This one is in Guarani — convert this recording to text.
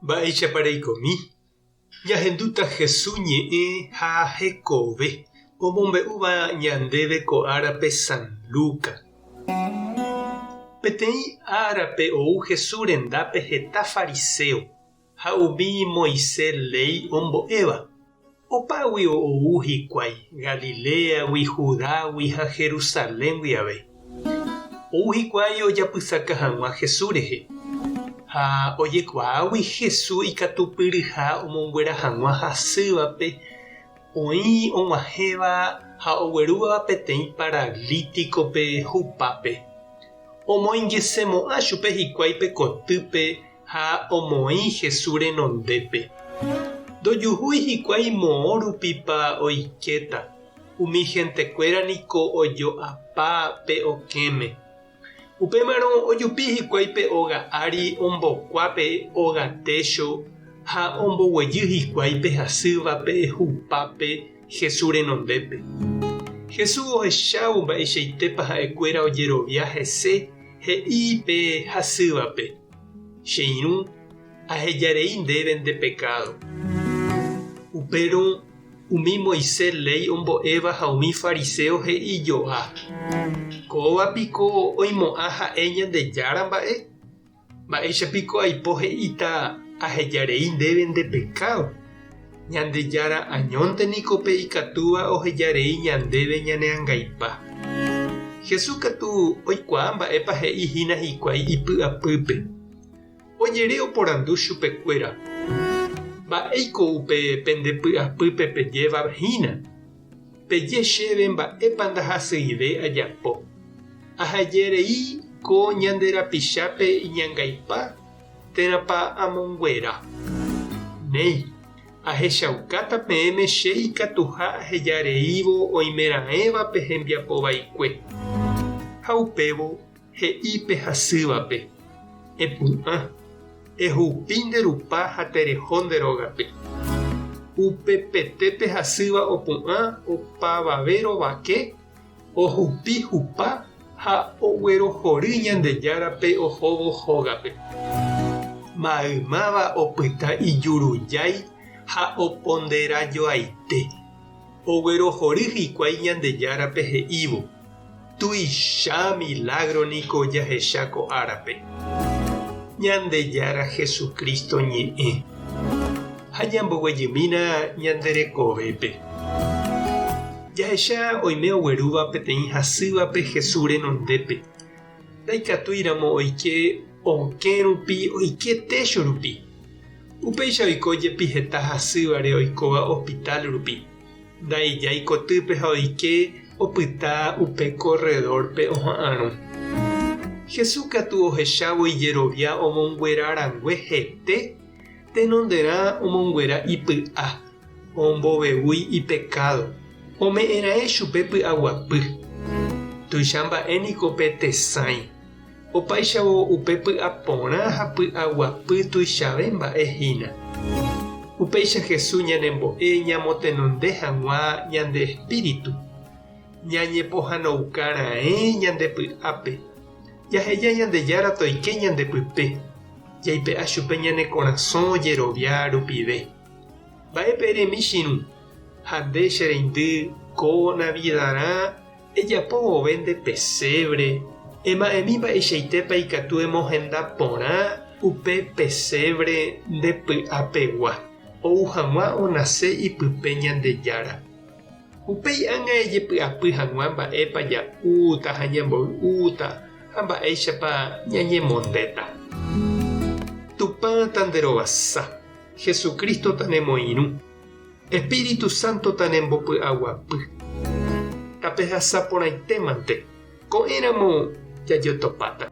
Mba'éichapa reikomi? Ñahendúta Hesu ñe'ẽ ha hekove omombe'úva ñandéve ko árape San Luca. Peteĩ árape ou Hesu rendápe heta fariséo ha umi Moisés léi ombo'éva. Opáguio ou hikuái, Galiléagui, Judágui ha Jerusaléngui avei. Ou hikuái ojapysaka hag̃ua Jesús rehe. Ha ojekuaágui Jesús ikatupyryha omonguera hag̃ua hasývape, oĩ og̃uahẽva ha oguerúva peteĩ paralítikope hupápe. Omoingesemo'ã chupe hikuái pe kotýpe ha omoĩ Jesús renondépe. Ndojuhúi hikuái moõ rupipa oikéta, umi hentekuéra niko ojo'apa pe okẽme. Upémarõ ojupi hikuái pe óga ári ombokua pe óga técho ha omboguejy hikuái pe hasývape hupápe Jesús renondépe. Jesús ohechávo mba'eichaitépa ha'ekuéra ojerovia hese he'i pe hasývape. Che irũ, ahejarei ndéve nde pekádo. Upérõ umi Moisés léi ombo'éva ha umi fariséo he'i joa, Kóva piko oimo'ã ha'e Ñandejára mba'e? Mba'éicha piko aipo he'íta ahejarei ndéve nde pekádo? Ñandejára añónte niko pe ikatúva ohejarei ñandéve ñane angaipa. Jesús katu oikuaa mba'épa he'i hína hikuái ipy'apýpe. Ojere oporandu chupekuéra, Mba'éiko upe pende py'apýpe pejéva hína? Peje chéve mba'épa ndahasyive ajapo. Ahejarei ko ñande rapichápe iñangaipa térãpa amonguera? Néi, ahechaukáta peẽme che ikatuha aheja reívo oimeraẽvape hembiapo vaikue. Ha upévo he'i pe hasývape, Epu'ã, ehupi nde rupa ha tereho nde rógape. Upepete pe hasýva opu'ã opavave rovake Ohupi hupa ha oguerohory Ñandejárape ohóvo hógape. Maymáva opyta ijurujái ha oponderajoaite. Oguerohory hikuái Ñandejárape he'ívo, Tuicha milágro niko jahecha ko árape. Ñandejára Jesucristo ñe'ẽ. Ha ñamboguejymína ñande rekovépe. Jahecha oime oguerúva peteĩ hasývape Jesús renondépe. Ndaikatúiramo oike okẽ rupi oike técho rupi. Upéicha oiko jepi heta hasývare oikóva hospital rupi. Ndaijái kotýpe ha oike opyta upe korredórpe oha'arõ. Jesús katu ohechávo ijerovia omonguera rangue hete, tenonderã omonguera ipy'a, ombovevúi ipekádo, ome'ẽraẽ chupe py'aguapy. Tuicha mba'e niko pe tesãi. Opáichavo upe py'aporã ha py'aguapy tuichave mba'e hína. Upéicha Jesús ñanembo'e ñamotenonde hag̃ua ñande espíritu, ñañepohãnouka raẽ ñande py'ápe, jaheja Ñandejára toike ñande pype, jaipe'a chupe ñane korasõ jerovia rupive. Mba'épa eremi che irũ ha nde che reindy ko Navidarã Ejapo vove nde pesebre, ema'ẽmi mba'eichaitépa ikatu emohenda porã upe pesebre nde py'a pegua, ou hag̃ua onase ipype Ñandejára. Upéi ág̃a ejepy'apy hag̃ua mba'épa ja'úta ha ñamboy'úta ha mba'éichapa ñañemondéta. Tupã tanderovasa, Jesucristo tanemoirũ. Espíritu Santo tanembopy'aguapy. Tapehasa porãitémante, ko'ẽramo jajotopáta.